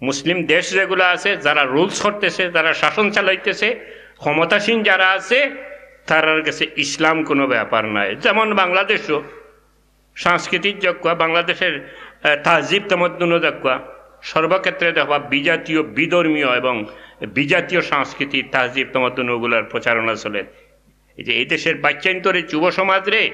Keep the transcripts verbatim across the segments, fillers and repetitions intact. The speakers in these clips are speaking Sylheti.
মুসলিম দেশ যেগুলা আছে, যারা রুলস করতেছে, যারা শাসন চালাইতেছে, ক্ষমতাসীন যারা আছে, তারার কাছে ইসলাম কোনো ব্যাপার নায়। যেমন বাংলাদেশও সংস্কৃতির যক্কা, বাংলাদেশের, আহ, তাহজিব তমদ্দুনও যক্কা, সর্বক্ষেত্রে দেখবা বিজাতীয়, বিধর্মীয় এবং বিজাতীয় সংস্কৃতি, তাহজিব তমদ্দুন ওগুলার প্রচারণা চলে। এই যে এই দেশের বাচ্চাইন্তরে, যুব সমাজরে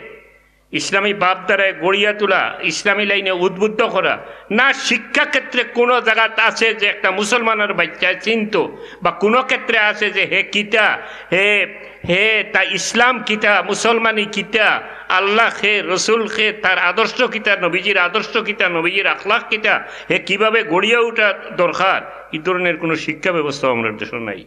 ইসলামী ভাবধারায় গড়িয়া তোলা, ইসলামী লাইনে উদ্বুদ্ধ করা, না শিক্ষা ক্ষেত্রে কোনো জাগাত আছে যে একটা মুসলমানের বাচ্চায় চিনতো, বা কোনো ক্ষেত্রে আছে যে হে কিতা, হে, হে তা ইসলাম কিতা, মুসলমানি কিতা, আল্লাহ খে, রসুল খে, তার আদর্শ কিতা, নবীজির আদর্শ কিতা, নবীজির আখলাক কিতা, হে কিভাবে গড়িয়া ওঠা দরকার, এই ধরনের কোনো শিক্ষা ব্যবস্থা আমরার দেশে নাই।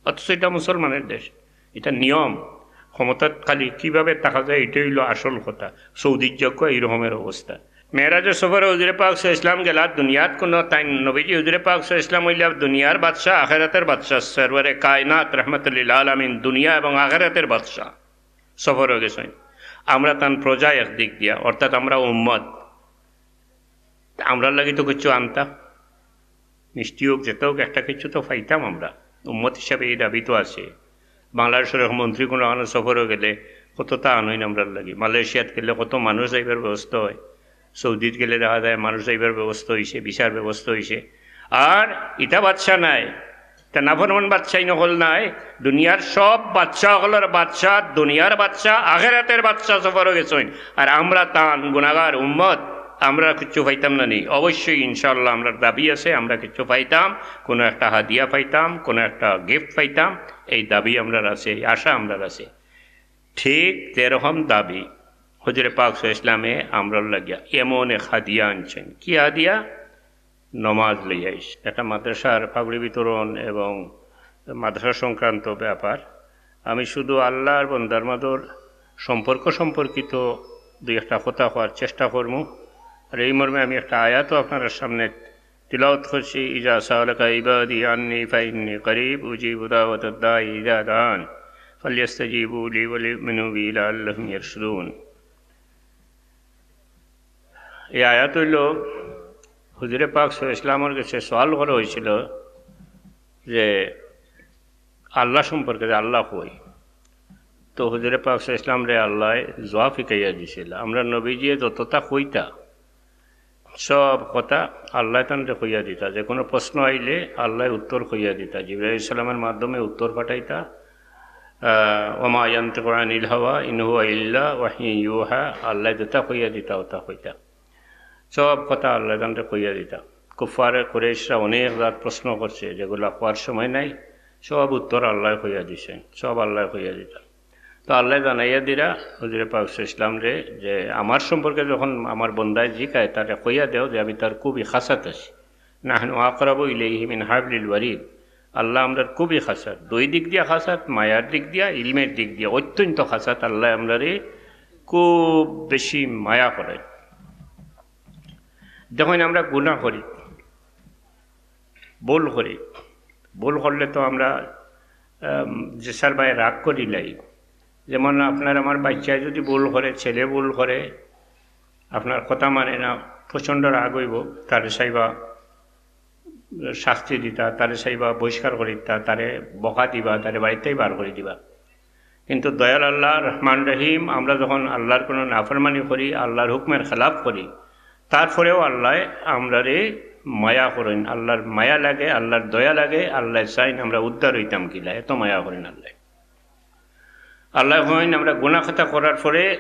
অথচ এটা মুসলমানের দেশ, এটা নিয়ম। ক্ষমতাত খালি কিভাবে থাকা যায়, এটাই হইল আসল কথা। সৌদির যক্কা এই রকমের অবস্থা। মেরাজের সফরে হুজুরে পাক সাল্লাল্লাহু আলাইহি ওয়াসাল্লাম গেলা দুনিয়াত কোনো তাইন, নবীজি হুজুরে পাক সাল্লাল্লাহু আলাইহি ওয়াসাল্লাম হইলা দুনিয়ার বাদশা, আখেরাতের বাদশা, সরওয়ারে কায়নাত রহমতুল্লিল আলামিন, দুনিয়া এবং আখেরাতের বাদশা সফরে গেছেন। আমরা তান প্রজা একদিক দিয়া, অর্থাৎ আমরা উম্মত। তা আমরার লাগি তো কিছু আনতা, মিষ্টি হোক, যেটা হোক, একটা কিছু তো পাইতাম আমরা। উম্মত হিসাবে এই দাবি তো আছে। বাংলাদেশের এক মন্ত্রী কোনো আনো সফরে গেলে কত তা আনইন আমরার লাগি। মালয়েশিয়াত গেলে কত মানুষ যাইবার ব্যবস্থা হয়, সৌদিত গেলে দেখা যায় মানুষ যাইবার ব্যবস্থা হইছে, ভিসার ব্যবস্থা হইছে। আর ইটা বাদশা নাই, তা নাফরমান বাদশাই নকল নাই। দুনিয়ার সব বাদশা হকলর বাদশা, দুনিয়ার বাদশা, আখেরাতের বাদশা সফরে গেছইন। আর আমরা তান গুনাগার উম্মত, আমরা কিচ্ছু পাইতাম না নি? অবশ্যই ইনশাআল্লাহ আমরার দাবি আছে, আমরা কিচ্ছু পাইতাম, কোনো একটা হাদিয়া পাইতাম, কোনো একটা গিফট পাইতাম, এই দাবি আমরার আছে, এই আশা আমরার আছে। ঠিক যেরকম দাবি হুজুরে পাক সাল্লাল্লাহু আলাইহি ওয়াসাল্লামে আমরার লাগিয়া এমন এক হাদিয়া আনছেন। কি হাদিয়া? নমাজ লইয়া আইস। একটা মাদ্রাসার পাগড়ি বিতরণ এবং মাদ্রাসা সংক্রান্ত ব্যাপার। আমি শুধু আল্লাহর বন্দার মাঝর সম্পর্ক সম্পর্কিত দুই একটা কথা কওয়ার চেষ্টা করমু। আর এই মর্মে আমি একটা আয়াতও আপনারার সামনে তিলাওয়াত করছি, "ইজা সাআলাকা ইবাদি আন্নি ফাইন্নি করিব উজিবু দাওয়াতাদ দাঈ ইজা দাআন ফালইস্তাজিবু লি ওয়ালইউমিনু বি লাআল্লাহুম ইয়ারশুদুন।" এই আয়াত হইল, হুজুরে পাক সাল্লাল্লাহু আলাইহি ওয়াসাল্লামর কাছে সওয়াল করা হয়েছিল যে আল্লাহ সম্পর্কে, যে আল্লাহ কই, তো হুজুরে পাক সাল্লাল্লাহু আলাইহি ওয়াসাল্লামরে আল্লাহ জবাব শিখাইয়া দিছিল। আমরার নবীজিয়ে যতটা কইতা, সব কথা আল্লাহ তানরে কইয়া দিতা। যে কোনো প্রশ্ন আইলে আল্লাহ উত্তর কইয়া দিতা, জিবরাইল আলাইহিস সালামের মাধ্যমে উত্তর পাঠাইতা। আহ, "ওমা ইয়ান্তিকু আনিল হাওয়া ইন হুয়া ইল্লা ওয়াহয়ুন ইউহা", আল্লাহ যেটা কইয়া দিতা, ওটা কইতা। সব কথা আল্লাহ তানরে কইয়া দিতা। কুফফারে কুরাইশরা অনেক জাত প্রশ্ন করছে, যেগুলা কওয়ার সময় নাই, সব উত্তর আল্লাহ কইয়া দিছে, সব আল্লাহ কইয়া দিতা। তো আল্লাহ জানাইয়া দিরা হুজুরে পাক সাল্লাল্লাহু আলাইহি ওয়াসাল্লামরে যে আমার সম্পর্কে যখন আমার বন্দায় জিকায়, তারে কইয়া দেও যে আমি তার খুবই খাসাত আছি। নাহনু আকরাবু ইলাইহি মিন হাবলিল ওয়ারিদ। আল্লাহ আমরার খুবই খাসাত, দুই দিক দিয়া খাসাত, মায়ার দিক দিয়া, ইলমের দিক দিয়া অত্যন্ত খাসাত। আল্লাহ আমরারে খুব বেশি মায়া করে। দেখইন, আমরা গুনাহ করি, ভুল করি, ভুল করলে তো আমরা, আম, যে স্যার ভাই রাগ করি লাই। যেমন আপনার আমার বাচ্চায় যদি ভুল করে, ছেলে ভুল করে, আপনার কথা মানে না, প্রচণ্ড রাগ হইব, তারে চাইবা শাস্তি দিতা, তারে চাইবা বহিষ্কার করি দিতা, তারে বকা দিবা, তারে বাড়িতেই বার করে দিবা। কিন্তু দয়াল আল্লাহ রহমান রহিম, আমরা যখন আল্লাহর কোনো নাফরমানি করি, আল্লাহর হুকুমের খেলাফ করি, তারপরেও আল্লাহ আমরারে মায়া করেন। আল্লাহর মায়া লাগে, আল্লাহর দয়া লাগে, আল্লাহ চাইন আমরা উদ্ধার হইতাম কিলা, এত মায়া করেন আল্লাহ। আল্লাহ কইন, আমরা গুনাহ খাতা করার পরে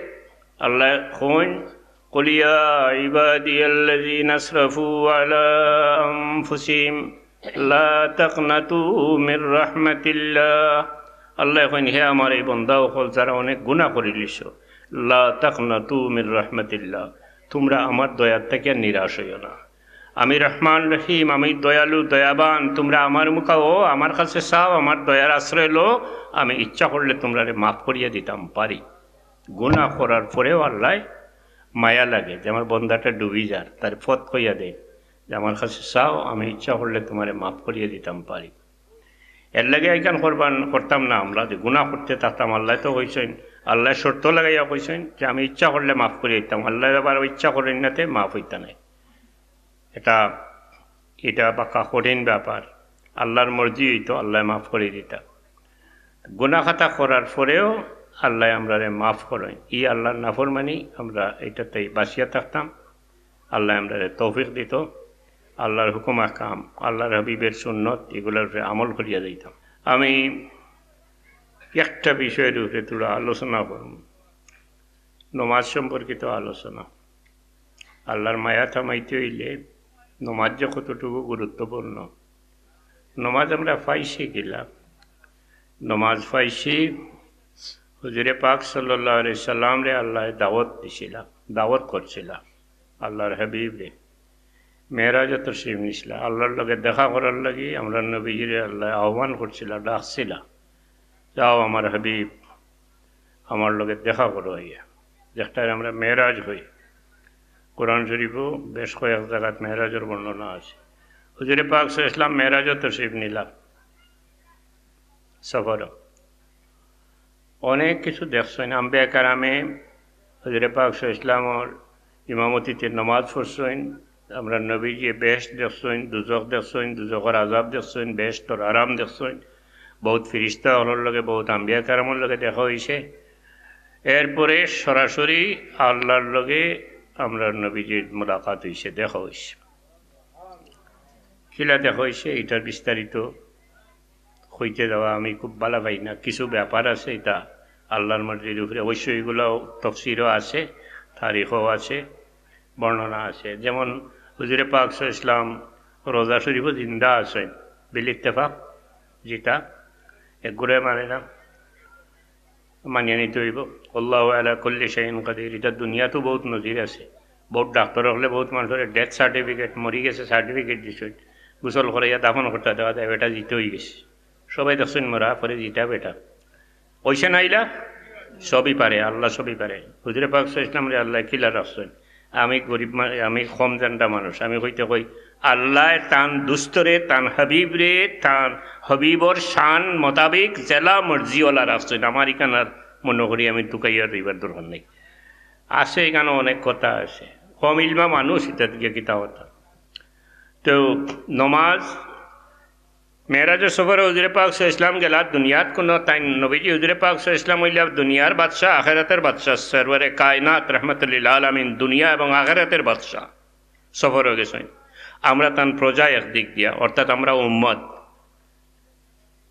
আল্লাহ কইন, "কুল ইয়া ইবাদিয়াল্লাযীনা আসরাফু আলা আনফুসিহিম লা তাকনাতু মির রাহমাতিল্লাহ।" আল্লাহ কইন, "হে আমার এই বন্দা অকল, যারা অনেক গুনাহ করিলিছো, লা তাকনাতু মির রাহমাতিল্লাহ, তোমরা আমার দয়ার থাকিয়া নিরাশ হইও না।" আমি রহমান রহিম, আমি দয়ালু, দয়াবান। তোমরা আমার মুখাও, আমার কাছে চাও, আমার দয়ার আশ্রয় লো। আমি ইচ্ছা করলে তোমরারে মাফ করিয়া দিতাম পারি। গুনাহ করার পরেও আল্লাহ মায়া লাগে যে আমার বন্দাটা ডুবি যার, তার পথ কইয়া দেয় যে আমার কাছে চাও, আমি ইচ্ছা করলে তোমারে মাফ করিয়া দিতাম পারি। এর লাগি এইখান করবান করতাম না আমরা, যে গুনাহ করতে থাকতাম। আল্লাহ তো কইছেন, আল্লাহ শর্ত লাগাইয়া কইছেন যে আমি ইচ্ছা করলে মাফ করিয়া দিতাম। আল্লাহ আবার ইচ্ছা করেন না, তে মাফ হইতা নাই। এটা ইটা বাক্কা কঠিন ব্যাপার। আল্লার মর্জি অইতো, আল্লায় মাফ করি দিতা। গুনা খাতা করার পরেও আল্লায় আমরারে মাফ করইন। ই আল্লার নাফরমানি, আমরা ইটাতেই বাচিয়া থাকতাম। আল্লায় আমরারে তৌফিক দিতো। আল্লার হুকুম আহকাম, আল্লার হাবিবের সুন্নত, ইগুলার উপরে আমল করিয়া যাইতাম। আমি একটা বিষয়ের উপরে থুড়া আলোচনা করমু, নমাজ সম্পর্কিত আলোচনা। আল্লার মায়া থামাইতে অইলে নমাজ যে কতটুকু গুরুত্বপূর্ণ। নমাজ আমরা পাইছি কিলা? নমাজ পাইছি, হুজুরে পাক সাল্লাল্লাহু আলাইহি সাল্লামরে আল্লায় দাওয়াত দিছিলা, দাওয়াত করছিলা আল্লার হাবিবরে। মেরাজো তশরিফ নিছিলা, আল্লার লগে দেখা করার লাগি আমরার নবীজিরে আল্লায় আহ্বান করছিলা, ডাকছিলা, "যাও আমার হাবিব, আমার লগে দেখা করো আইয়া।" যেটারে আমরা মেরাজ কই। কোরআন শরীফও বেশ কয়েক জাগাত মেরাজর বর্ণনা আছে। হুজুরে পাক সাল্লাল্লাহু আলাইহি সাল্লাম মেরাজো তশরিফ নিলা, সফরো। অনেক কিছু দেখছইন। আম্বিয়া কেরামে হুজুরে পাক সাল্লাল্লাহু আলাইহি সাল্লামর ইমামতিতে নমাজ পড়ছইন। আমরার নবীজিয়ে বেহেশত দেখছইন, দুজখ দেখছইন, দুজখর আযাব দেখছইন, বেহেশতর আরাম দেখছইন। বউত ফিরিস্তা অকলর লগে, বউত আম্বিয়া কেরামর লগে দেখা অইছে। এরপরে সরাসরি আল্লার লগে আমরার নবীজির মুলাকাত অইছে, দেখা অইছে। কিলা দেখা অইছে, ইটার বিস্তারিত কইতে যাওয়া আমি খুব ভালা পাই না। কিছু ব্যাপার আছে, ইটা আল্লার মর্জির উপরে। অবশ্য ইগুলাও তফসিরও আছে, তারিখও আছে, বর্ণনা আছে। যেমন হুজুরে পাক সাল্লাল্লাহু আলাইহি সাল্লাম রওজা শরীফো জিন্দা আছইন, বিল ইত্তেফাক, যেটা একগুরে মানে না, মানিয়া নিতে অইবো। "আল্লাহু আলা কুল্লি শাইইন কাদির", ইটা দুনিয়াত বউত নজির আছে। বউত ডাক্তর অকলে বউত মানষরে death certificate, মরি গেছে certificate দিছইন, গোসল করাইয়া দাফন করতা, দেখা যায় বেটা জিতা অইগেছে। সবাই দেখছইন মরা, পরে জিতা বেটা। অইছে না ইলা? সবই পারে, আল্লা সবই পারে। হুজুরে পাক সাল্লাল্লাহু আলাইহি ওয়াসাল্লামরে আল্লায় কিলা রাখছইন। আমি গরিব মা-, আমি কম জানতা মানুষ, আমি কইতে কই, আল্লায় তান দুস্তরে, তান হাবিবরে, তান হাবিবর শান মোতাবিক যেলা মর্জি অলা রাখছইন। আমার ইখান আর মনো করি আমি তুকাইয়া রইবার দরকার নাই। আছে ইখানো অনেক কথা আছে, কম ইলমা মানুষ, ইতাত গিয়া কিতা কথা। তো নমাজ মেরাজর সফরে হুজুরে পাক সাল্লাল্লাহু আলাইহি ওয়াসাল্লাম গেলা দুনিয়াত, কুনু তাইন নবীজি হুজুরে পাক সাল্লাল্লাহু আলাইহি ওয়াসাল্লাম অইলা দুনিয়ার বাদশা, আখেরাতের বাদশা, সরওয়ারে কায়নাত রহমাতুল্লিল আলামিন, দুনিয়া এবং আখেরাতের বাদশা সফরে গেছইন। আমরা তান প্রজা একদিক দিয়া, অর্থাৎ আমরা উম্মত।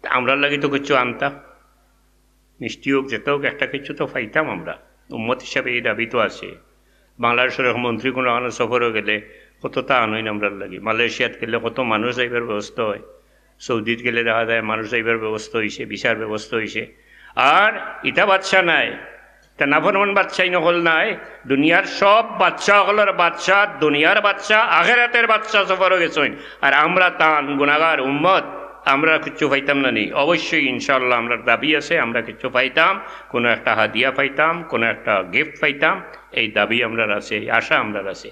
তা আমরার লাগি তো কিচ্ছু আনতা, মিষ্টি হোক, যেটা হোক, একটা কিছু তো পাইতাম আমরা। উম্মত হিসাবে এই দাবি তো আছে। বাংলাদেশর এক মন্ত্রী কুনু আনো সফরে গেলে কততা আনইন আমরার লাগি, মালয়েশিয়াত গেলে কত মানুষ যাইবার ব্যবস্থা অয়, সৌদিত গেলে দেখা যায় মানুষ যাইবার ব্যবস্থা অইছে, ভিসার ব্যবস্থা অইছে। আর ইটা বাদশা নায়, ইতা নাফরমান বাদশা ইন অকল নায়, দুনিয়ার সব বাদশা অকলর বাদশা, দুনিয়ার বাদশা, আখেরাতের বাদশা সফরে গেছইন। আর আমরা তান গুনাগার উম্মত, আমরা কিচ্ছু পাইতাম না নি? অবশ্যই ইনশাআল্লাহ আমরার দাবি আছে, আমরা কিচ্ছু পাইতাম, কুনু একটা হাদিয়া পাইতাম, কুনু একটা gift পাইতাম, এই দাবি আমরার আছে, এই আশা আমরার আছে।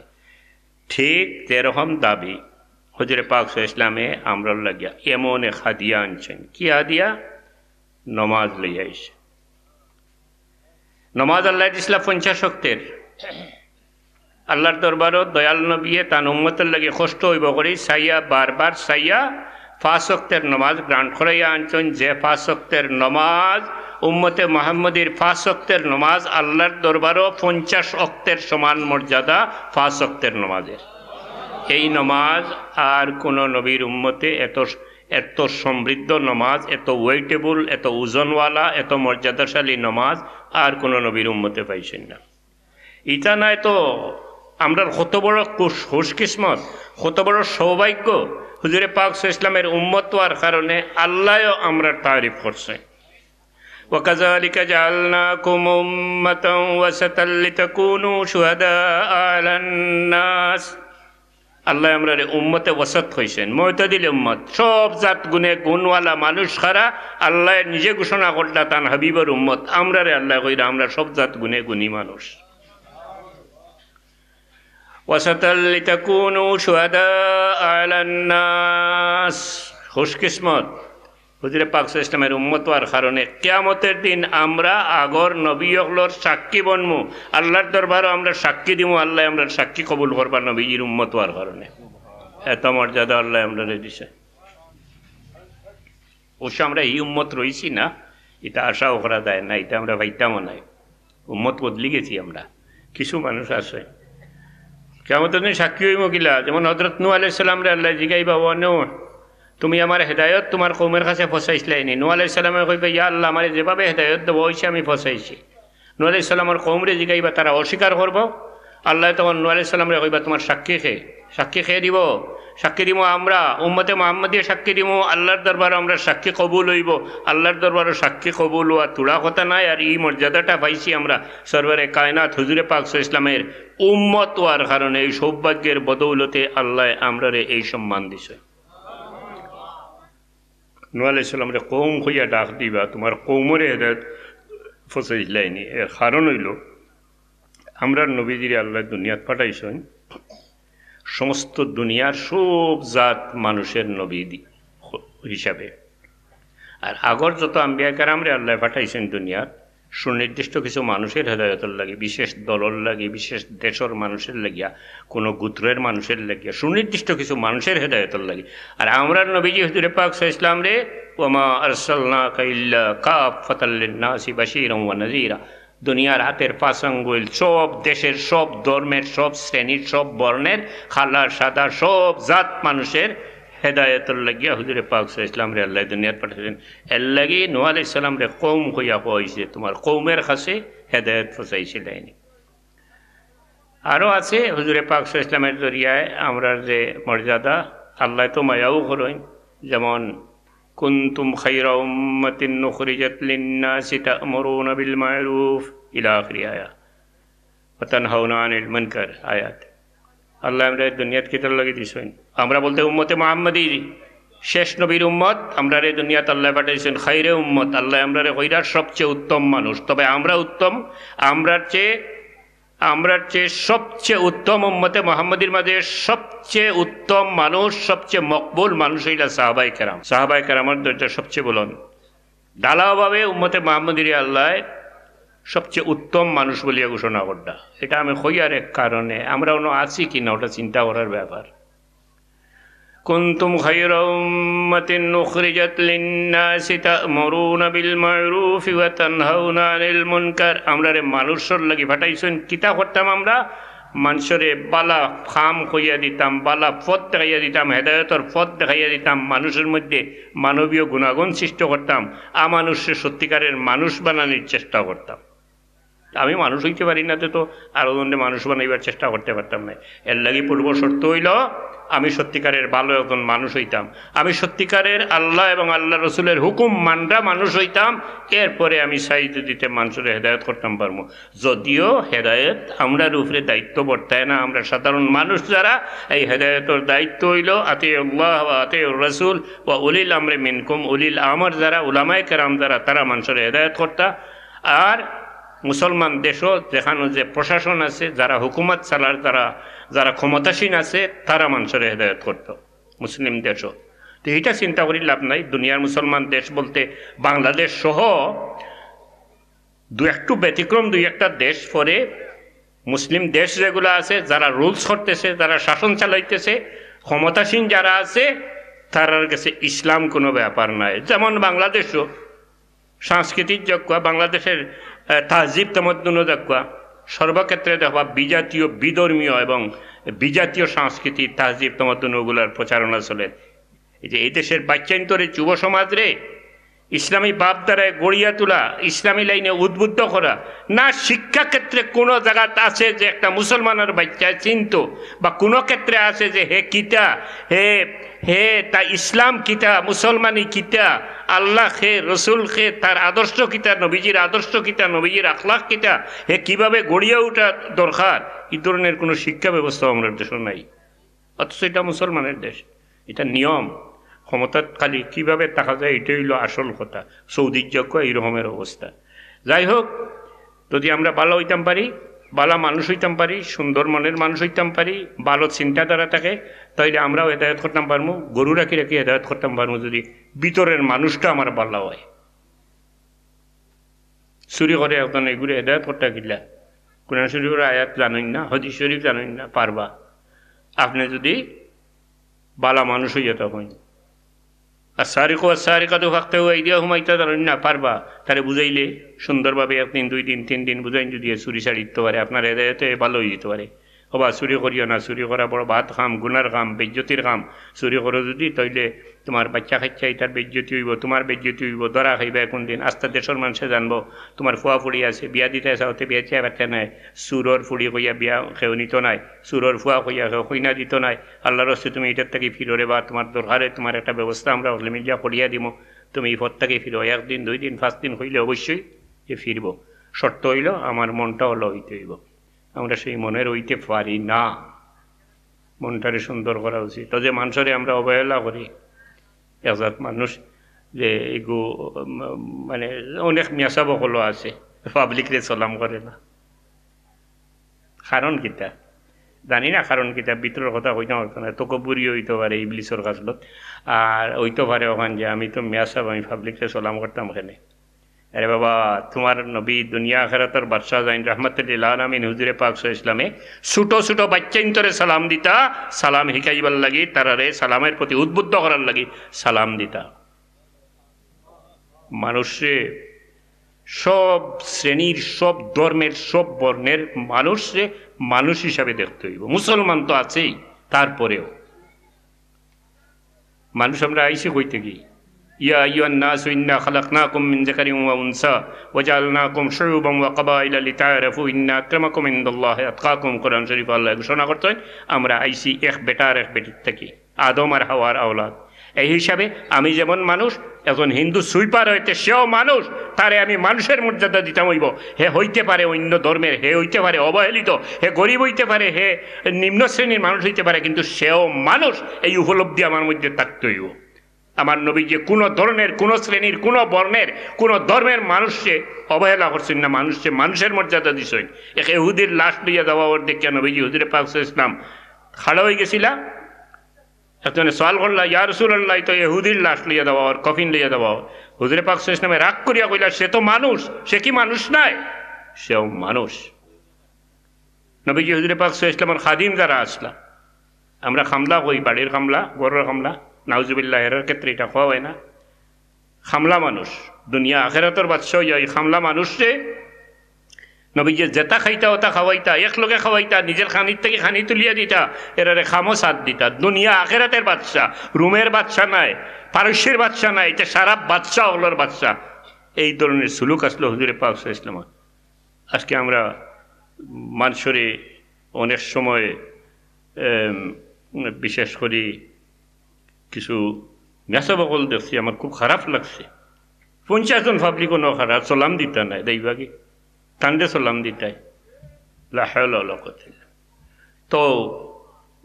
ঠিক যেরকম দাবি হুজুরে পাক সাল্লাল্লাহু আলাইহি ওয়াসাল্লামে আমরার লাগিয়া এমন এক হাদিয়া আনছইন। কি হাদিয়া? নমাজ লইয়া আইছে। নমাজ আল্লায় দিছলা পঞ্চাশ ওয়াক্তের। আল্লার দরবারো দয়াল নবিয়ে তান উম্মতর লাগি কষ্ট অইবো করি চাইয়া, বারবার চাইয়া পাঁচ ওয়াক্তের নমাজ grant করাইয়া আনছইন, যে পাঁচ ওয়াক্তের নমাজ উম্মতে মুহাম্মদীর পাঁচ ওয়াক্তের নমাজ আল্লার দরবারো পঞ্চাশ ওয়াক্তের সমান মর্যাদা পাঁচ ওয়াক্তের নমাজের। এই নমাজ আর কুনু নবীর উম্মতে এত, এত সমৃদ্ধ নমাজ, এত weightable, এত ওজনওয়ালা, এত মর্যাদাশালী নমাজ আর কুনু নবীর উম্মতে পাইছইন না। ইতা নায় তো আমরার কত বড় খুশ-, খুশকিসমত, কত বড় সৌভাগ্য। হুজুরে পাক সাল্লাল্লাহু আলাইহি ওয়াসাল্লামের উম্মত অওয়ার কারণে আল্লায়ও আমরার তারিফ করছে। وكذلك جعلناكم أمة وسطا لتكونوا شهداء على الناس। আল্লায় আমরারে উম্মতে ওয়াসাত কইছইন, মুতাদিল উম্মত। সব জাত গুণে গুণওয়ালা মানুষ খারা, আল্লায় নিজে ঘোষণা করলা তান হাবিবর উম্মত। আমরারে আল্লায় কইরা আমরা সব জাত গুণে গুণী মানুষ। وسطا لتكونوا شهداء على الناس। খুশকিসমত, হুজুরে পাক সাল্লাল্লাহু আলাইহি ওয়াসাল্লামের উম্মত অওয়ার কারণে কিয়ামতের দিন আমরা আগর নবী অকলর সাক্ষী বনমু, আল্লার দরবারো আমরা সাক্ষী দিমু, আল্লায় আমরার সাক্ষী কবুল করবা নবীজির উম্মত অওয়ার কারণে। এত মর্যাদা আল্লায় আমরারে দিছে। অবশ্য আমরা ই উম্মত রইছি না, ইতা আশাও করা যায় না, ইতা আমরা পাইতামও নায়। উম্মত বদলি গেছি আমরা। কিছু মানুষ আছে, কিয়ামতর দিন সাক্ষী অইমু কিলা, যেমন হযরত নূহ আলাইহিস সালামরে আল্লায় জিগাইবা, "ওয়া নূহ, তুমি আমার হেদায়ত তুমার কওমর কাছে পৌঁছাইছলায়নি?" নূহ আলাইহিস সালামে কইবা, "ইয়া আল্লাহ, আমারে যেভাবে হেদায়ত দেওয়া অইছে আমি পৌঁছাইছি।" নূহ আলাইহিস সালামর কওমরে জিগাইবা, তারা অস্বীকার করবো। আল্লায় তখন নূহ আলাইহিস সালামরে কইবা, "তুমার সাক্ষী কে? সাক্ষী কে দিবো?" সাক্ষী দিমু আমরা, উম্মতে মুহাম্মদীয়ে সাক্ষী দিমু, আল্লার দরবারো আমরার সাক্ষী কবুল অইবো। আল্লার দরবারো সাক্ষী কবুল অওয়া থুড়া কথা নায়, আর ই মর্যাদাটা পাইছি আমরা সরওয়ারে কায়নাত হুজুরে পাক সাল্লাল্লাহু আলাইহি ওয়াসাল্লামের উম্মত অওয়ার কারণে। এই সৌভাগ্যের বদৌলতে আল্লায় আমরারে এই সম্মান দিছে। নূহ আলাইহিস সালামরে কওম কইয়া ডাক দিবা, তুমার কওমরে হেদায়ত পৌঁছাইছলায়নি। এর কারণ অইলো, আমরার নবীজিরে আল্লায় দুনিয়াত পাঠাইছইন সমস্ত দুনিয়ার সব জাত মানুষের নবী দি-, হিসাবে। আর আগর যত আম্বিয়া কেরামরে আল্লায় পাঠাইছইন দুনিয়াত সুনির্দিষ্ট কিছু মানুষের হেদায়তর লাগি, বিশেষ দলর লাগি, বিশেষ দেশর মানুষের লাগিয়া, কোনো গোত্রের মানুষের লাগিয়া, সুনির্দিষ্ট কিছু মানুষের হেদায়তর লাগি। আর আমরার নবীজি হুজুরে পাক সাল্লাল্লাহু আলাইহি ওয়াসাল্লামরে, "ওয়া মা আরসালনাকা ইল্লা কাফফাতাল লিন্নাসি বাশীরান ওয়া নাযীরা।" দুনিয়ার আতের পাঁচ আঙ্গুল, সব দেশের, সব ধর্মের, সব শ্রেণীর, সব বর্ণের, কালা সাদা, সব জাত মানুষের হেদায়তর লাগিয়া হুজুরে পাক সাল্লাল্লাহু আলাইহি ওয়াসাল্লামরে আল্লায় দুনিয়াত পাঠাইছইন। এর লাগি নূহ আলাইহিস সালামরে কওম কইয়া কওয়া অইছে, তুমার কওমর কাছে হেদায়ত পৌঁছাইছলায়নি। আরো আছে হুজুরে পাক সাল্লাল্লাহু আলাইহি ওয়াসাল্লামের জরিয়ায় আমরার যে মর্যাদা, আল্লায় তো মায়াও করইন, যেমন, "কুনতুম খায়রা উম্মাতিন উখরিজাত লিন্নাসি তা'মুরুনা বিল মা'রুফ" ইলা আখিরি আয়াত, "ওয়া তানহাউনা আনিল মুনকার" আয়াত। আল্লায় আমরারে দুনিয়াত কিতার লাগি দিছইন? আমরা বলতে উম্মতে মুহাম্মদী, শেষ নবীর উম্মত, আমরারে দুনিয়াত আল্লায় পাঠাইছইন খায়রে উম্মত। আল্লায় আমরারে কইরা সবচেয়ে উত্তম মানুষ। তবে আমরা উত্তম, আমরার চেয়ে, আমরার চেয়ে সবচেয়ে উত্তম উম্মতে মুহাম্মদীর মাঝে সবচেয়ে উত্তম মানুষ, সবচেয়ে মকবুল মানুষ অইলা সাহাবায়ে কেরাম। সাহাবায়ে কেরামর দরজা সবচেয়ে বুলন্দ। ঢালাওভাবে উম্মতে মুহাম্মদীরে আল্লায় সবচেয়ে উত্তম মানুষ বলিয়া ঘোষণা কররা। এটা আমি কইয়ার এক কারণে, আমরা অনো আছি কি না ওটা চিন্তা করার ব্যাপার। "কুনতুম খায়রা উম্মাতিন উখরিজাত লিন্নাসি তা'মুরুনা বিল মা'রুফি ওয়া তানহাউনা আনিল মুনকার।" আমরারে মানুষর লাগি পাঠাইছইন, কিতা করতাম আমরা? মানষরে বালা কাম কইয়া দিতাম, বালা পথ দেখাইয়া দিতাম, হেদায়তর পথ দেখাইয়া দিতাম, মানুষের মধ্যে মানবীয় গুণাগুণ সৃষ্টি করতাম, আমানুষরে সত্যিকারের মানুষ বানানির চেষ্টা করতাম। আমি মানুষ অইতে পারি না, তে তো আরো জনরে মানুষ বানাইবার চেষ্টা করতে পারতাম না। এর লাগি পূর্ব শর্ত অইলো, আমি সত্যিকারের ভালো একজন মানুষ অইতাম, আমি সত্যিকারের আল্লাহ এবং আল্লাহ রসুলের হুকুম মানরা মানুষ অইতাম, এরপরে আমি সাইজ দিতে মানষরে হেদায়ত করতাম পারমু। যদিও হেদায়েত আমরার উপরে দায়িত্ব বর্তায় না, আমরা সাধারণ মানুষ যারা, এই হেদায়েতর দায়িত্ব অইলো আতিউল্লাহ ওয়া আতিউর রাসূল ওয়া উলিল আমরি মিনকুম, উলিল আমর যারা, উলামায়ে কেরাম যারা, তারা মানষরে হেদায়েত করতা। আর মুসলমান দেশও যেখানো যে প্রশাসন আছে, যারা হুকুমত চালার, যারা, যারা ক্ষমতাসীন আছে, তারা মানষরে হেদায়েত করতো মুসলিম দেশও। তো এটা চিন্তা করি লাভ নাই। দুনিয়ার মুসলমান দেশ বলতে বাংলাদেশ সহ দু একটু ব্যতিক্রম দুই একটা দেশ পরে মুসলিম দেশ যেগুলা আছে, যারা রুলস করতেছে, যারা শাসন চালাইতেছে, ক্ষমতাসীন যারা আছে, তারার কাছে ইসলাম কোনো ব্যাপার নাই। যেমন বাংলাদেশও সাংস্কৃতিক যজ্ঞা, বাংলাদেশের, আহ, তাহজিব তমদ্দুনও যজ্ঞা, সর্বক্ষেত্রে দেখবা বিজাতীয়, বিধর্মীয় এবং বিজাতীয় সংস্কৃতি, তাহজিব তমদ্দুন ওগুলার প্রচারণা চলে। এই যে এই দেশের বাচ্চাইন্তরে, যুব সমাজরে ইসলামী ভাবধারায় গড়িয়া তোলা, ইসলামী লাইনে উদ্বুদ্ধ করা, না শিক্ষা ক্ষেত্রে কোনো জায়গাত আছে যে একটা মুসলমানের বাচ্চায় চিনতো, বা কোনো ক্ষেত্রে আছে যে হে কিতা, হে, হে তা ইসলাম কিতা, মুসলমানি কিতা, আল্লাহ খে, রসুল খে, তার আদর্শ কিতা, নবীজির আদর্শ কিতা, নবীজির আখলাক কিতা, হে কিভাবে গড়িয়া ওঠা দরকার, এই ধরনের কোনো শিক্ষা ব্যবস্থা আমরার দেশে নাই। অথচ এটা মুসলমানের দেশ, এটা নিয়ম। ক্ষমতাত খালি কিভাবে থাকা যায়, এটাই হইল আসল কথা। সৌদির যজ্ঞ এই রকমের অবস্থা। যাই হোক, যদি আমরা ভালো হইতাম পারি, ভালা মানুষ হইতাম পারি, সুন্দর মনের মানুষ হইতাম পারি, ভালো চিন্তাধারা থাকে, তাইলে আমরাও হেদায়ত করতাম পারমু। গরু রাখি রাখি হেদায়ত করতাম পারমু, যদি ভিতরের মানুষটা আমার ভালো হয়। চুরি করে একজন এগুরে হেদায়ত করতা কিলা? কোরআন শরীফের আয়াত জানইন না, হাদিস শরীফ জানইন না, পারবা? আপনি যদি বালা মানুষ অইয়া তখন। আর সারিকু আর সারিকাতু ফাক্তাউ আইদিয়াহুমা, ইতা ধরইন না পারবা। তারে বুঝাইলে সুন্দরভাবে একদিন, দুই দিন, তিন দিন বুঝাইন, যদি এ চুরি ছাড়ি দিতে পারে, আপনার হেদায়েতে ভালো অইয়া দিতে পারে। ওবা, চুরি করিও না, চুরি করা বড় বাদ কাম, গুনার কাম, বেইজ্জতির কাম। চুরি করো যদি, তাইলে তোমার বাচ্চা কাচ্চা ইতার বেইজ্জতি অইবো, তোমার বেইজ্জতি অইবো, ধরা খাইবা কোন দিন, আস্তা দেশর মানষে জানবো। তোমার ফুয়া ফুড়ি আছে, বিয়া দিতে চাও, তে বিয়া চাইবা তে নাই, চুরর ফুড়ি কইয়া বিয়া কেউ নিত নাই, চুরর ফুয়া কইয়া কেউ কইনা দিত নাই। আল্লাহর ওয়াস্তে তুমি ইটার থাকি ফিরো রে বা, তোমার দরকারে তোমার একটা ব্যবস্থা আমরা হকলে মিলিয়া করিয়া দিমু, তুমি ই পথ থাকি ফিরো। একদিন, দুই দিন, পাঁচ দিন কইলে অবশ্যই এ ফিরবো। শর্ত অইলো আমার মনটা অলা অইতে অইবো। আমরা সেই মনের অইতে পারি না। মনটারে সুন্দর করা উচিত। তো যে মানষরে আমরা অবহেলা করি, এক জাত মানুষ যে এগু, উম, মানে অনেক মিয়াসাব অকলও আছে, পাবলিকরে সালাম করে না। কারণ কিতা? জানি না কারণ কিতা, ভিতরর কথা কইতাম পারতাম না। তকব্বুরি অইতো পারে ইবলিসর খাসলত, আর অইতো পারে অখান যে আমি তো মিয়াসাব, আমি পাবলিকরে সালাম করতাম কেনে। আরে বাবা, তোমার নবী দুনিয়া আখেরাতর বাদশাহ যাইন, রাহমাতুল লিল আলামিন হুজুরে পাক সাল্লাল্লাহু আলাইহি ওয়াসাল্লামে ছোট ছোট বাচ্চাইন্তরে সালাম দিতা, সালাম হিকাইবার লাগি, তারারে সালামের প্রতি উদ্বুদ্ধ করার লাগি সালাম দিতা। মানুষরে, সব শ্রেণীর, সব ধর্মের, সব বর্ণের মানুষরে মানুষ হিসাবে দেখতে অইবো। মুসলমান তো আছেই, তারপরেও মানুষ আমরা আইছি কই থাকি? ইয়া আইয়ুহান নাসু ইন্না খালাকনাকুম মিন যাকারিন ওয়া উনসা ওয়া জাআলনাকুম শুউবান ওয়া কাবাইলা লিতাআরাফু ইন্না আকরামাকুম ইনদাল্লাহি আতকাকুম। কোরআন শরীফ আল্লায় ঘোষণা করছইন, আমরা আইছি এক বেটা আর এক বেটির থাকি, আদম আর হাওয়ার আওলাদ। এই হিসাবে আমি যেমন মানুষ, একজন হিন্দু সুইপার অইতে সেও মানুষ, তারে আমি মানুষের মর্যাদা দিতাম অইবো। হে অইতে পারে অন্য ধর্মের, হে অইতে পারে অবহেলিত, হে গরিব অইতে পারে, হে নিম্ন শ্রেণীর মানুষ অইতে পারে, কিন্তু সেও মানুষ, এই উপলব্ধি আমার মধ্যে থাকতে অইবো। আমার নবীজি কোনো ধরনের, কোনো শ্রেণীর, কোনো বর্ণের, কোনো ধর্মের মানুষরে অবহেলা করছইন না, মানুষরে মানুষের মর্যাদা দিছইন। এক ইহুদির লাশ লইয়া যাওয়া অর দেখিয়া নবীজি হুজুরে পাক সাল্লাল্লাহু আলাইহি ওয়াসাল্লাম খাড়া অইগেছিলা। একজনে সওয়াল করলা, "ইয়া রাসূলুল্লাহ, তো ইহুদির লাশ লইয়া যাওয়া অর, কফিন লইয়া যাওয়া অর।" হুজুরে পাক সাল্লাল্লাহু আলাইহি ওয়াসাল্লামে রাগ করিয়া কইলা, "সে তো মানুষ, সে কি মানুষ নায়? সেও মানুষ।" নবীজি হুজুরে পাক সাল্লাল্লাহু আলাইহি ওয়াসাল্লামর খাদিম যারা আছলা, আমরা কামলা কই, বাড়ির কামলা, ঘরর কামলা, নাউজুবিল্লাহ, এরার ক্ষেত্রে ইটা কওয়া অয় না। কামলা মানুষ, দুনিয়া আখেরাতর বাদশা অইয়া ই কামলা মানুষরে নবীজি যেতা খাইতা অতা খাওয়াইতা, একলগে খাওয়াইতা, নিজের খানির থাকি খানি তুলিয়া দিতা, এরারে কামো সাথ দিতা। দুনিয়া আখেরাতের বাদশা, রোমের বাদশা নায়, পারস্যের বাদশা নায়, ইটা সারা বাদশা অকলর বাদশা। এই ধরনের সুলুক আছলো হুজুরে পাক সাল্লাল্লাহু আলাইহি ওয়াসাল্লামর। আজকে আমরা মানষরে অনেক সময়, এম, বিশেষ করি কিছু মেসাব অকল দেখছি, আমার খুব খারাপ লাগছে। পঞ্চাশ জন পাবলিকও নখারা সালাম দিতা নায়, দেখবা কি? তানরে সালাম দিতায়। লা হাওলা ওয়ালা কুওয়াতা ইল্লা বিল্লাহ। তো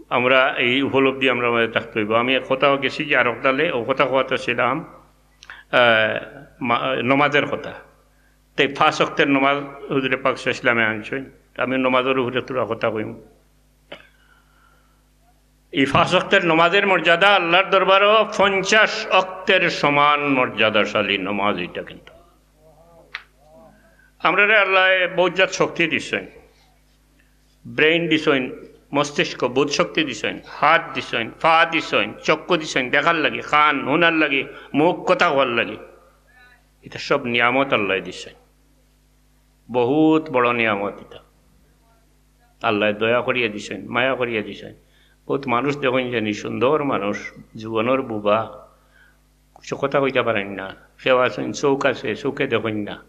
আমরা এই উপলব্ধি আমরা মাঝে থাকতে অইবো। আমি এক কথা গেছি যে আরক দালে, ও কথা কওয়াতে ছিলাম, আহ, মা-, নমাজের কথা। তে পাঁচ ওয়াক্তের নমাজ হুজুরে পাক সাল্লাল্লাহু আলাইহি ওয়াসাল্লামে আনছইন। আমি নমাজর উপরে থুড়া কথা কইমু। এই পাঁচ ওয়াক্তের নমাজের মর্যাদা আল্লাহর দরবারও পঞ্চাশ ওয়াক্তের সমান মর্যাদাশালী নমাজ ইটা। কিন্তু আমরারে আল্লায় বহুত জাত শক্তি দিছইন, brain দিছইন, মস্তিষ্ক, বোধ শক্তি দিছইন, হাত দিছইন, পা দিছইন, চক্ষু দিছইন, দেখার লাগি, কান হুনার লাগি, মুখ কথা কওয়ার লাগি, ইটা সব নিয়ামত আল্লায় দিছইন। বহুত বড় নিয়ামত ইটা। আল্লায় দয়া করিয়া দিছইন, মায়া করিয়া দিছইন। বহুত মানুষ দেখইন জানি, সুন্দর মানুষ, যৌবনর বুবা, কিছু কথা কইতা পারইন না। কেউ আছইন, চউখ আছে, চউখে দেখইন না।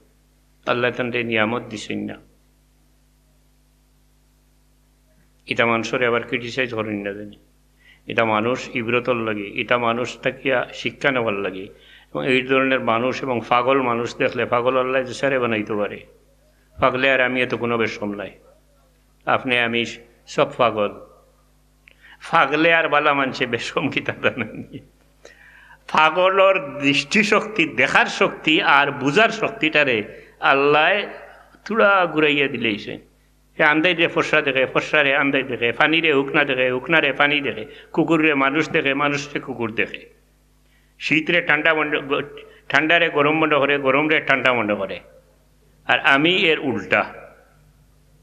আল্লায় তানরে নিয়ামত দিছইন না। ইটা মানষরে আবার criticize করইন না জানি। ইটা মানুষ ইবরতর লাগি, ইটা মানুষ থাকিয়া শিক্ষা নেওয়ার লাগি। এবং এই ধরনের মানুষ এবং পাগল মানুষ দেখলে পাগল আল্লায় যেসারে বানাইতো পারে। পাগলে আর আমি এত কোনো বেশকম নাই। আপনে আমি সব পাগল। পাগলে আর বালা মানষে বেশকম কিতা জানইননি? পাগলর দৃষ্টিশক্তি, দেখার শক্তি আর বুঝার শক্তিটারে আল্লায় থুড়া ঘুরাইয়া দিলাইছইন। হে আন্দাইরে ফর্সা দেখে, ফর্সারে আন্দাইর দেখে, পানিরে হুকনা দেখে, হুকনারে পানি দেখে, কুকুররে মানুষ দেখে, মানুষরে কুকুর দেখে। শীতরে ঠান্ডা মনে, গ-, ঠান্ডারে গরম মনে করে, গরমরে ঠান্ডা মনে করে। আর আমি এর উল্টা।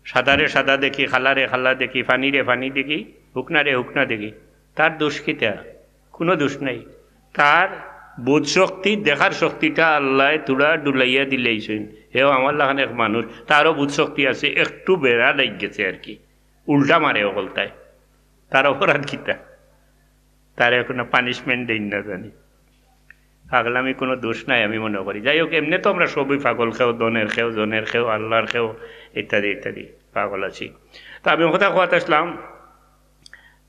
সাদারে সাদা দেখি, কালারে কালা দেখি, পানিরে পানি দেখি, হুকনারে হুকনা দেখি। তার দোষ কিতা? কুনু দোষ নাই। তার বোধ শক্তি, দেখার শক্তিটা আল্লায় থুড়া ডুলাইয়া দিলাইছইন। হেও আমার লাখান এক মানুষ, তারও বোধ শক্তি আছে, একটু বেড়া লাগ গেছে আর কি, উল্টা মারে অকলতায়। তার অপরাধ কিতা? তারে কুনু punishment দেইন না জানি। পাগলামি কুনু দোষ নাই আমি মনে করি। যাই হোক, এমনে তো আমরা সবই পাগল, কেউ ধনের, কেউ জনের, কেউ আল্লার, কেউ ইত্যাদি ইত্যাদি পাগল আছি। তো আমি কথা কওয়াত আসলাম,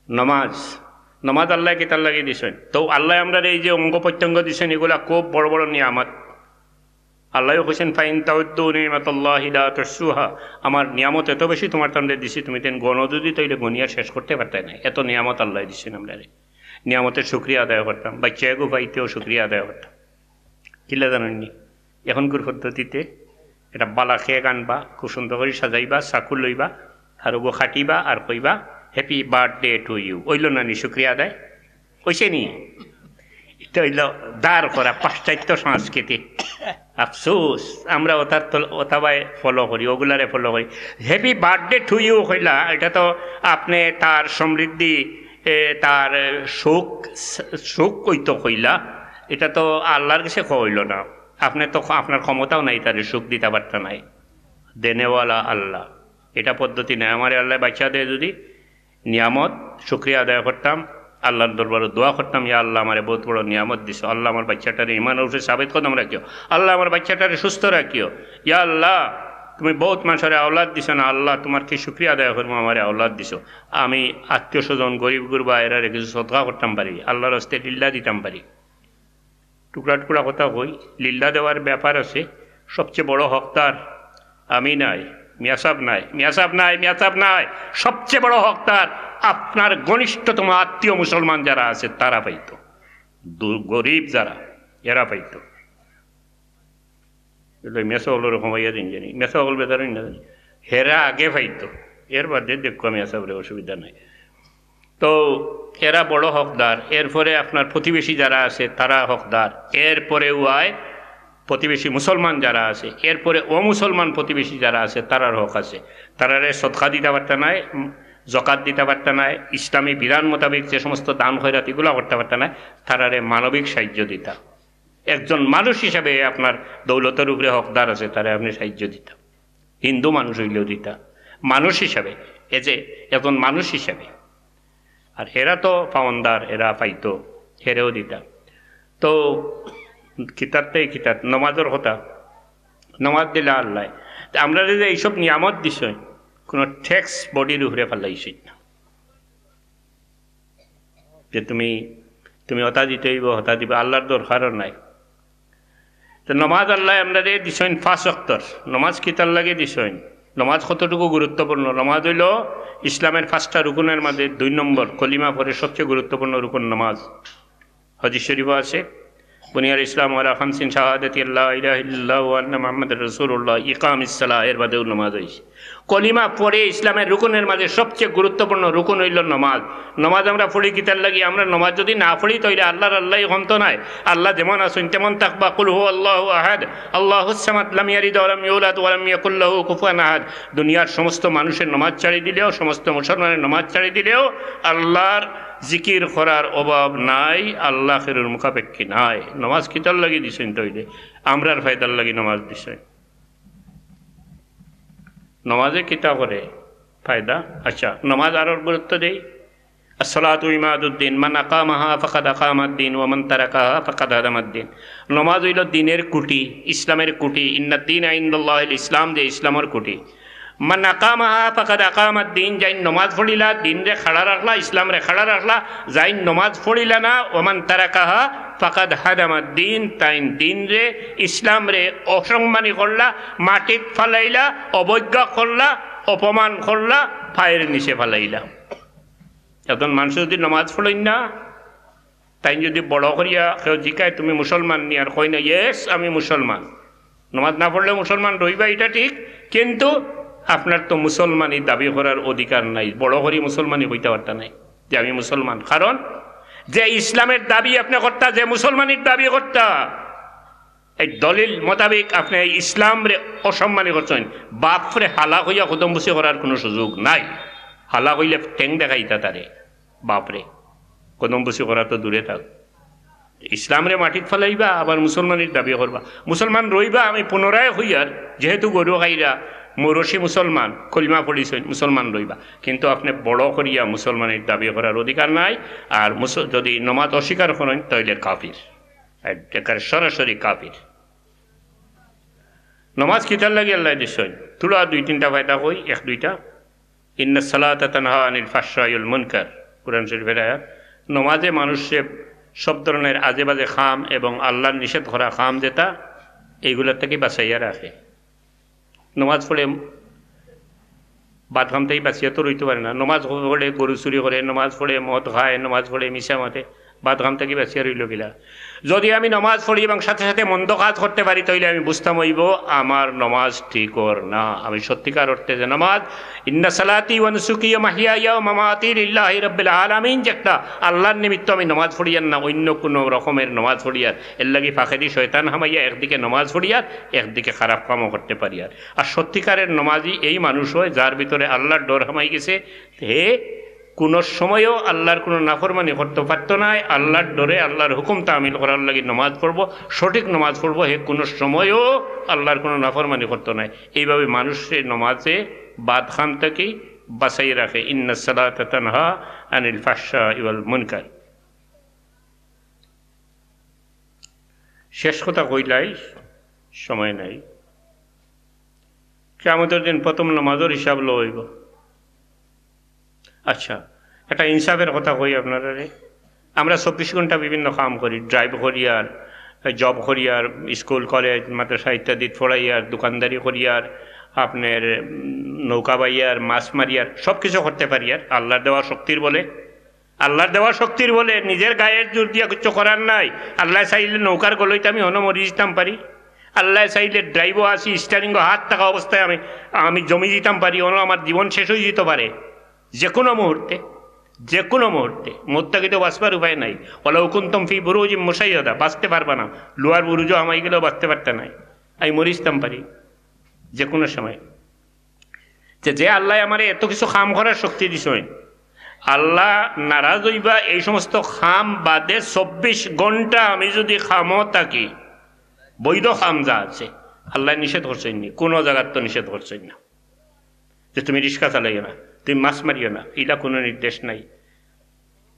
নমাজ, নমাজ আল্লায় কিতার লাগি দিছইন? তো আল্লায় আমরারে এই যে অঙ্গ প্রত্যঙ্গ দিছইন, এগুলা খুব বড় বড় নিয়ামত। আল্লায়ও কইছইন, "ফাইন তাউদ্দু নি'মাতাল্লাহি লা তুহসুহা।" আমার নিয়ামত এত বেশি তুমার তানরে দিছি, তুমি তাইন গণো যদি, তাইলে গনিয়া শেষ করতে পারতায় নায়। এত নিয়ামত আল্লায় দিছইন আমরারে। নিয়ামতের শুকরিয়া আদায় করতাম, বাচ্চা এগু পাইতেও শুকরিয়া আদায় করতাম। কিলা জানইননি? এখনকুর পদ্ধতিতে এটা বালা খেয়ে আনবা, খুব সুন্দর করি সাজাইবা, চাকু লইবা, আর ওগো খাটিবা আর কইবা, "Happy birthday to you।" অইলো না নি শুকরিয়া আদায়? অইছে নি? এটা অইলো দাঁড় করা পাশ্চাত্য সংস্কৃতি। আফসোস, আমরা ওটার তল-, ওটা বায় follow করি, ওগুলারে follow করি। "Happy birthday to you" কইলা, এটা তো আপনে তার সমৃদ্ধি, এ, তার, এ, সুখ, সুখ কইতো কইলা, এটা তো আল্লার গেছে কওয়া অইলো না। আপনে তো, আপনার ক্ষমতাও নাই, তারে সুখ দিতা পারতা নায়। দেনেওয়ালা আল্লাহ। এটা পদ্ধতি নায়। আমারে আল্লায় বাচ্চা দেয় যদি, নিয়ামত শুকরিয়া আদায় করতাম, আল্লার দরবারো দোয়া করতাম, "ইয়া আল্লাহ, আমারে বউত বড় নিয়ামত দিছো। আল্লাহ, আমার বাচ্চাটারে ইমানর উপরে সাবিত কদম রাখিও। আল্লাহ, আমার বাচ্চাটারে সুস্থ রাখিও। ইয়া আল্লাহ, তুমি বউত মানষরে আওলাদ দিছো না। আল্লাহ, তুমার কি শুকরিয়া আদায় করমু, আমারে আওলাদ দিছো। আমি আত্মীয় স্বজন, গরিব গুরবা এরারে কিছু সদকা করতাম পারি, আল্লার রাস্তায় লিল্লা দিতাম পারি।" টুকরা টুকরা কথা কই, লিল্লা দেওয়ার ব্যাপার আছে। সবচেয়ে বড় হকদার আমি নাই, মিয়াসাব নাই, মিয়াসাব নাই, মিয়াসাব নাই। সবচেয়ে বড় হকদার আপনার ঘনিষ্ঠতম আত্মীয় মুসলমান যারা আছে, তারা পাইতো। দু-, গরিব যারা, এরা পাইতো। এটা মেসো হকলরে কমাইয়া দিন জানি, মেসো হকল বেতার না জানি, হেরা আগে পাইতো। এর বাদে দেখো আমি আশা করি অসুবিধা নাই। তো এরা বড় হকদার, এরপরে আপনার প্রতিবেশী যারা আছে তারা হকদার, এরপরে ওয়ায় প্রতিবেশী মুসলমান যারা আছে, এরপরে অমুসলমান প্রতিবেশী যারা আছে তারার হক আছে। তারারে সদকা দিতা পারতা নায়, উম, জকাত দিতা পারতা নায়, ইসলামী বিধান মোতাবেক যে সমস্ত দান খয়রাত এগুলা করতা পারতা নায়, তারারে মানবিক সাহায্য দিতা। একজন মানুষ হিসাবে আপনার দৌলতর উপরে হকদার আছে, তারে আপনে সাহায্য দিতা। হিন্দু মানুষ অইলেও দিতা, মানুষ হিসাবে, এ যে একজন মানুষ হিসাবে। আর এরা তো পাওনদার, এরা পাইতো, হেরেও দিতা। তো কিতারতে কিতার নমাজর কথা, নমাজ দিলা আল্লায়। তে আমরারে যে এইসব নিয়ামত দিছইন, কুনু tax bodyর উপরে ফালাইছইন না। যে তুমি, তুমি হতা দিতে অইবো, হতা দিবা, আল্লার দরকারও নাই। তো নমাজ আল্লায় আমরারে দিছইন পাঁচ ওয়াক্তর। নমাজ কিতার লাগি দিছইন? নমাজ কতটুকু গুরুত্বপূর্ণ? নমাজ অইলো ইসলামের পাঁচটা রুকুনের মাঝে দুই নম্বর, কলিমা পরে সবচেয়ে গুরুত্বপূর্ণ রুকুন নমাজ। হাদিস শরীফও আছে, "বুনিয়াল ইসলামু আলা খামসিন, শাহাদাতি আল্লা ইলাহা ইল্লাল্লাহু ওয়া আন্না মুহাম্মাদার রাসূলুল্লাহ, ইকামিস সালাহ", এর বাদেউ নমাজ অইছে। কলিমা পরে ইসলামের রুকুনের মাঝে সবচেয়ে গুরুত্বপূর্ণ রুকুন অইলো নমাজ। নমাজ আমরা পড়ি কিতার লাগি? আমরা নমাজ যদি না পড়ি, তাইলে আল্লার আল্লায় কমতো নায়। আল্লাহ যেমন আছইন তেমন থাকবা। কুল হুয়াল্লাহু আহাদ, আল্লাহুস সামাদ, লাম ইয়ালিদ ওয়া লাম ইউলাদ ওয়া লাম ইয়াকুল লাহু কুফুয়ান আহাদ। দুনিয়ার সমস্ত মানুষের নমাজ ছাড়ি দিলেও, সমস্ত মুসলমানের নমাজ ছাড়ি দিলেও আল্লার জিকির করার অভাব নাই, আল্লাহ খেরুর মুখাপেক্ষী নাই। নমাজ কিতার লাগি দিছইন তাইলে? আমরার ফায়দার লাগি নমাজ দিছইন। নমাজে কিতা করে ফায়দা? আচ্ছা, নমাজ আরো গুরুত্ব দেই। আসসালাতু ইমাদুদ্দিন, মান আকামাহা ফাকাদ আকামাদ্দিন, ওয়া মান তারাকাহা ফাকাদ হাদামাদ্দিন। নমাজ অইলো দিনের কুটি, ইসলামের কুটি। ইন্নাদ্দিনা ইনদাল্লাহিল ইসলাম, যে ইসলামের কুটি। মান আকামাহা ফাকাদ আকামাদ্দিন, যাইন নমাজ পড়িলা, দিনরে খাড়া রাখলা, ইসলামরে খাড়া রাখলা, যাইন নমাজ পড়িলা না, ওয়া মান তারাকাহা ফাকাদ হাদামাদ্দিন, তাইন দিনরে, ইসলামরে অসম্মানী করলা, মাটিত ফালাইলা, অবজ্ঞা করলা, অপমান করলা, পায়ের নিচে ফালাইলা। একজন মানুষ যদি নমাজ পড়ইন না, তাইন যদি বড় করিয়া কেউ জিকায়, "তুমি মুসলমান নি?" আর কয় না, "Yes, আমি মুসলমান।" নমাজ না পড়লে মুসলমান রইবা, এটা ঠিক, কিন্তু আপনার তো মুসলমানি দাবি করার অধিকার নাই। বড় করি মুসলমানি কইতা পারতা নাই যে আমি মুসলমান, কারণ যে ইসলামের দাবি আপনে করতা, যে মুসলমানির দাবি করতা, এই দলিল মোতাবেক আপনে এই ইসলামরে অসম্মানী করছইন, বাপরে হালা কইয়া কদমবুসি করার কুনু সুযোগ নাই। হালা কইলে ঠেং দেখাইতা তারে, বাপরে। কদমবুসি করা তো দূরে থাক, ইসলামরে মাটিত ফালাইবা, আবার মুসলমানির দাবি করবা। মুসলমান রইবা, আমি পুনরায় কইয়ার, যেহেতু গরু খাইরা, মৌরসি মুসলমান, কলিমা পড়িছইন, মুসলমান রইবা, কিন্তু আপনে বড় করিয়া মুসলমানির দাবি করার অধিকার নাই। আর মুস-, যদি নমাজ অস্বীকার করইন, তাইলে কাফির, একেবারে সরাসরি কাফির। নমাজ কিতার লাগি আল্লায় দিছইন? থুড়া দুই তিনটা ফায়দা কই, এক দুইটা। ইন্নাস সালাতা তানহা আনিল ফাহশাই ওয়াল মুনকার, কোরআন শরীফের আয়াত। নমাজে মানুষরে সব ধরনের আজে বাজে কাম এবং আল্লাহর নিষেধ করা কাম যেটা, এইগুলার থাকি বাঁচাইয়া রাখে। নমাজ পড়ে বাদ কাম থাকি বাঁচিয়া তো রইতে পারে না। নমাজ পড়ে গরু চুরি করে, নমাজ পড়ে মদ খায়, নমাজ পড়ে মিছা মাতে, বাদ কাম থাকি বাঁচিয়া রইল কিলা? যদি আমি নমাজ পড়ি এবং সাথে সাথে মন্দ কাজ করতে পারি, তাইলে আমি বুঝতাম অইব আমার নমাজ ঠিক অর না। আমি সত্যিকার অর্থে যে নমাজ, ইন্না সালাতি ওয়া নুসুকি ওয়া মাহইয়ায়া ওয়া মামাতি লিল্লাহি রাব্বিল আলামিন, যে একটা আল্লাহর নিমিত্ত আমি নমাজ পড়িয়ার না, অন্য কোনো রকমের নমাজ পড়িয়ার। এর লাগি ফাঁকেদি শয়তান হামাইয়া একদিকে নমাজ পড়িয়ার, একদিকে খারাপ কামও করতে পারিয়ার। আর সত্যিকারের নমাজি এই মানুষ হয়, যার ভিতরে আল্লাহর ডর হামাই গেছে। হে কোনো সময়ও আল্লাহর কোনো নাফরমানি করতে পারতো নায়। আল্লাহর ডরে আল্লাহর হুকুম তামিল করার লাগি নমাজ পড়বো, সঠিক নমাজ পড়বো। হে কোনো সময়ও আল্লাহর কোনো নাফরমানি করতো নায়। এইভাবে মানুষরে নমাজে বাদ কাম থাকি বাঁচাই রাখে। ইন্নাস সালাতা তানহা আনিল ফাহশাই ওয়াল মুনকার। শেষ কথা কইলাই, সময় নাই। কিয়ামতের দিন প্রথম নমাজর হিসাব লওয়া অইব। আচ্ছা, একটা ইনসাফের কথা কই আপনারারে। আমরা চব্বিশ ঘন্টা বিভিন্ন কাম করি, ড্রাইভ করিয়ার, জব করিয়ার, স্কুল, কলেজ, মাদ্রাসা ইত্যাদিত পড়াইয়ার, দোকানদারি করিয়ার, আপনার, উম, নৌকা বাইয়ার, মাছ মারিয়ার, সব কিছু করতে পারিয়ার আল্লাহর দেওয়া শক্তির বলে। আল্লাহর দেওয়া শক্তির বলে, নিজের গায়ের জোর দিয়া কিচ্ছু করার নাই। আল্লায় চাইলে নৌকার গলইতে আমি হনো মরি যিতাম পারি। আল্লায় চাইলে ড্রাইভও আছি, স্টিয়ারিংও হাত থাকা অবস্থায় আমি, আমি জমি যিতাম পারি, হনো আমার জীবন শেষ অই যিতো পারে। যে কোনো মুহূর্তে, যে কোনো মুহূর্তে। মউত থাকি তো বাঁচবার উপায় নাই। ওয়ালাউ কুনতুম ফি বুরুজিম মুশাইয়াদা, বাঁচতে পারবা না। লোহার বুরুজও হামাই গেলেও বাঁচতে পারতা নায়। আমি মরি যিতাম পারি যে কোনো সময়। যে, যে আল্লায় আমারে এত কিছু কাম করার শক্তি দিছইন, আল্লাহ নারাজ অইবা এই সমস্ত কাম বাদে চব্বিশ ঘন্টা আমি যদি কামো থাকি, বৈধ কাম যা আছে, আল্লায় নিষেধ করছইন নি, কোনো জাগাত তো নিষেধ করছইন না যে তুমি রিক্সা চালাইও না, তুমি মাছ মারিও না, ইলা কোনো নির্দেশ নাই।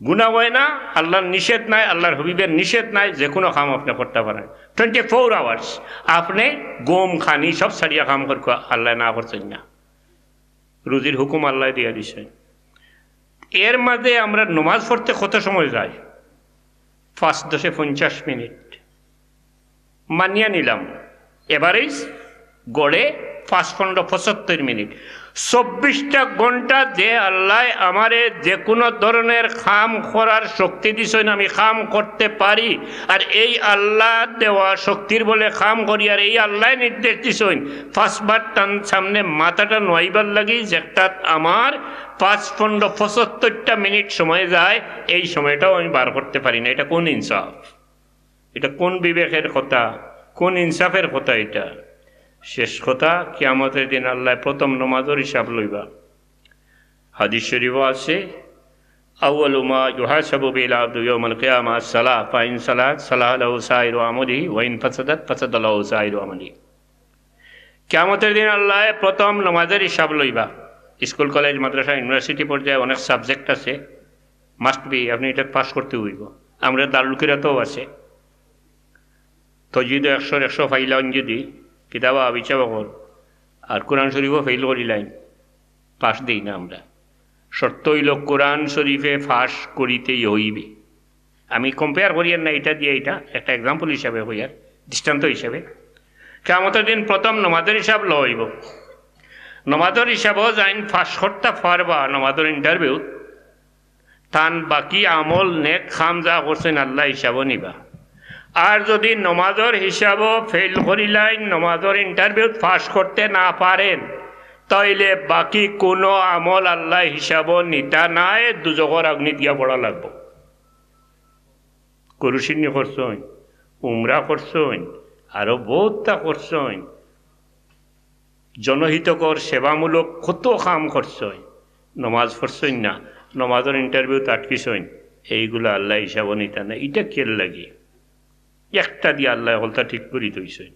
গুনাহ অয় না, আল্লাহর নিষেধ নাই, আল্লাহর হাবিবের নিষেধ নাই, যে কোনো কাম আপনে করতা পারেন। টোয়েন্টি ফোর আওয়ার্স আপনে ঘুম খানি সব ছাড়িয়া কাম করবা, আল্লায় না করছইন না। রুজির হুকুম আল্লায় দিয়া দিছইন। এর মাঝে আমরা নমাজ পড়তে কত সময় যায়? পাঁচ দশে পঞ্চাশ মিনিট। মানিয়া নিলাম, এভারেজ গড়ে পাঁচ পনেরো পঁচাত্তর মিনিট। চব্বিশটা ঘন্টা যে আল্লায় আমারে যে কোনো ধরনের কাম করার শক্তি দিছইন, আমি কাম করতে পারি। আর এই আল্লাহ দেওয়া শক্তির বলে কাম করি, আর এই আল্লায় নির্দেশ দিছইন পাঁচবার তান সামনে মাথাটা নোয়াইবার লাগি, যেটাত আমার পাঁচ পনেরো পঁচাত্তরটা মিনিট সময় যায়, এই সময়টাও আমি বার করতে পারি না। এটা কোন ইনসাফ? এটা কোন বিবেকের কথা, কোন ইনসাফের কথা এটা? শেষ কথা, কিয়ামতের দিন আল্লায় প্রথম নমাজর হিসাব লইবা। হাদিস শরীফও আছে, আউয়ালু মা ইউহাসাবু বিল আবদু ইয়াউমাল কিয়ামা সালাহ, ফাইন সালাহ সালাহ লাহু সাইরু আমালিহি, ওয়াইন ফাসাদাত ফাসাদা লাহু সাইরু আমালিহি। কিয়ামতের দিন আল্লায় প্রথম নমাজর হিসাব লইবা। স্কুল, কলেজ, মাদ্রাসা, ইউনিভার্সিটি পর্যায়ে অনেক সাবজেক্ট আছে, মাস্ট বি, আপনে ইটাত পাস করতে অইব। আমরা দারুল কিরাতও আছে, তজবিদ একশোর একশো পাইলাইন যদি, কিতাবা আবিচা বকর, আর কোরআন শরীফও ফেইল করিলাইন, পাস দেই না আমরা। শর্ত অইল কোরআন শরীফে পাস করিতেই অইবে। আমি কম্পেয়ার করিয়ার না, ইটা দিয়া ইটা একটা এক্সাম্পল হিসাবে কইয়ার, দৃষ্টান্ত হিসাবে। কিয়ামতের দিন প্রথম নমাজর হিসাব লওয়া অইব। নমাজর হিসাবও যাইন পাস করতা পারবা নমাজর ইন্টারভিউ, তান বাকি আমল নেক কাম যা করছইন আল্লায় হিসাবও নিবা। আর যদি নমাজর হিসাবও ফেইল করিলাইন, নমাজর ইন্টারভিউত পাস করতে না পারেন, তাইলে বাকি কোনো আমল আল্লায় হিসাবও নিতা নায়, দুজখর আগুনিত গিয়া পড়া লাগবো। গরু শিন্নি করছইন, উমরা করছইন, আরো বহুততা করছইন, জনহিতকর সেবামূলক কত কাম করছইন, নমাজ পড়ছইন না, নমাজর ইন্টারভিউত আটকিছইন, এইগুলা আল্লায় হিসাবো নিতা না। ইটা কির লাগি? একটা দিয়া আল্লায় হকলতা ঠিক করি থইছইন।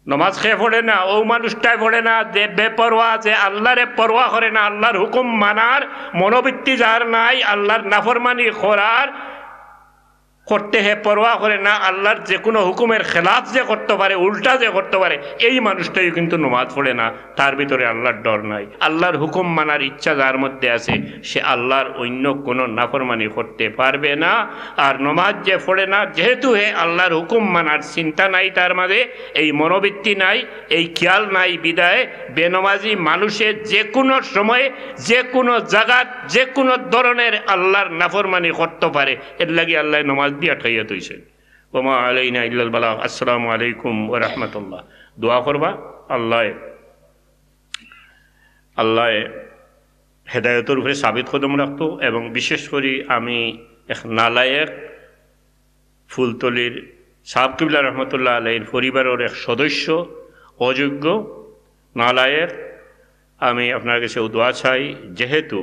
নমাজ কে পড়ে না, অউ মানুষটায় পড়ে না যে বেপরোয়া, যে আল্লারে পরোয়া করে না, আল্লার হুকুম মানার মনোবৃত্তি যার নাই, আল্লার নাফরমানি করার করতে হে পরোয়া করে না, আল্লার যেকুনু হুকুমের খেলাফ যে করতো পারে, উল্টা যে করতো পারে, এই মানুষটাইও কিন্তু নমাজ পড়ে না। তার ভিতরে আল্লার ডর নাই। আল্লার হুকুম মানার ইচ্ছা যার মধ্যে আছে, সে আল্লার অইন্য কুনু নাফরমানি করতে পারবে না। আর নমাজ যে পড়ে না, যেহেতু হে আল্লার হুকুম মানার চিন্তা নাই তার মাঝে, এই মনোবৃত্তি নাই, এই খেয়াল নাই, বিধায় বেনমাজি মানুষে যেকুনু সময়ে, যেকুনু জাগাত, যেকুনু ধরনের আল্লার নাফরমানি করতো পারে। এর লাগি আল্লায় নমাজ দিয়া আটকাইয়া থইছইন। ওমা আলাইনা ইল্লাল বালাগ। আসসালামু আলাইকুম ওয়া রাহমাতুল্লাহ। দোয়া করবা, আল্লায়, আল্লায় হেদায়তর উপরে সাবিত কদম রাখতো। এবং বিশেষ করি আমি এক নালায়েক ফুলতলির সাব কিবলা রহমতুল্লাহ আলাইহির পরিবারর এক সদস্য, অযোগ্য, নালায়েক, আমি আপনার কাছে দোয়া চাই, যেহেতু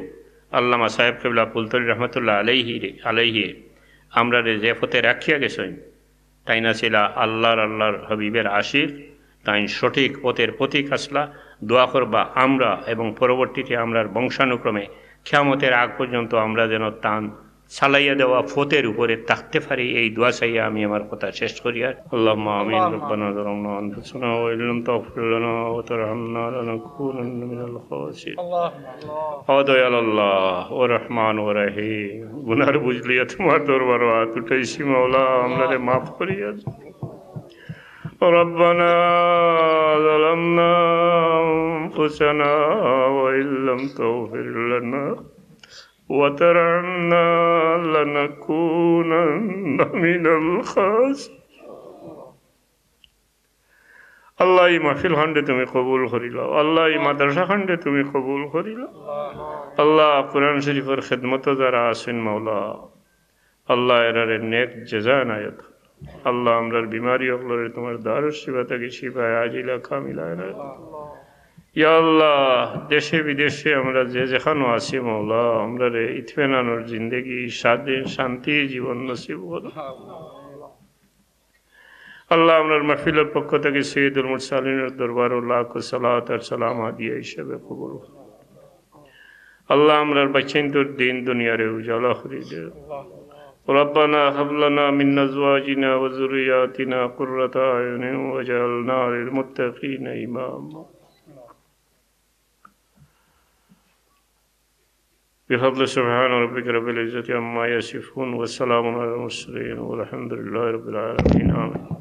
আল্লামা সাহেব কিবলা ফুলতলি রহমতুল্লাহ আলাইহি, আলাইহি আমরারে যে পথে রাখিয়া গেছইন, তাইন আছিলা আল্লার, আল্লার হাবিবের আশিক, তাইন সঠিক পথের পথিক আছলা। দোয়া করবা আমরা এবং পরবর্তীতে আমরার বংশানুক্রমে কিয়ামতের আগ পর্যন্ত আমরা যেন তান চালাইয়া দেওয়া পথের উপরে থাকতে পারি, এই দোয়া চাইয়া আমি আমার কথা শেষ করিয়ার। আল্লাহুম্মা আমিন। আল্লাহুম্মা আমিন। রব্বানা যালামনা আনফুসানা ওয়া ইল্লাম তাগফির লানা ওয়া তারহামনা লানাকুনান্না মিনাল খাসিরিন। আল্লাহুম্মা আমিন। ও দয়াল আল্লাহ, ও রহমান, ও রহিম, গুনার বুঝ লইয়া তুমার দরবারো আত উঠাইছি মাওলা, আমরারে মাফ করিয়া দেও। ربنا ظلمنا أنفسنا وإن لم تغفر لنا وترحمنا لنكونن من الخاسرين. আল্লাহ, এই মাহফিল খানরে তুমি কবুল করিলাও। আল্লাহ, এই মাদ্রাসা খানরে তুমি কবুল করিলাও। আল্লাহ, কোরআন শরীফর খেদমতো যারা আছইন মাওলা, আল্লাহ, এরারে নেক জাযা এনায়েত করো। আল্লাহ, আমরার বিমারি অকলরে তুমার দারুশ শিফা থাকি শিফায়ে আজিলা কামিলা এনায়েত করো। ইয়া আল্লাহ, দেশে বিদেশে আমরা যে যেখানো আছি মাওলা, আমরারে ইতমিনানর জিন্দেগি, স্বাধীন শান্তির জীবন নসিব করো। আল্লাহ, আমরার মাহফিলর পক্ষ থাকি সৈয়দুল মুরসালিনর দরবারো লাখো সালাত আর সালাম হাদিয়া হিসাবে কবুল করো। আল্লাহ, আমরার বাচ্চাইন্তর দিন দুনিয়ারে উজালা করি দেও। ربنا هب لنا من أزواجنا وذرياتنا قرة أعين واجعلنا للمتقين إماما. بفضل سبحان ربك رب العزة عما يصفون وسلام على المرسلين والحمد لله رب العالمين. آمين.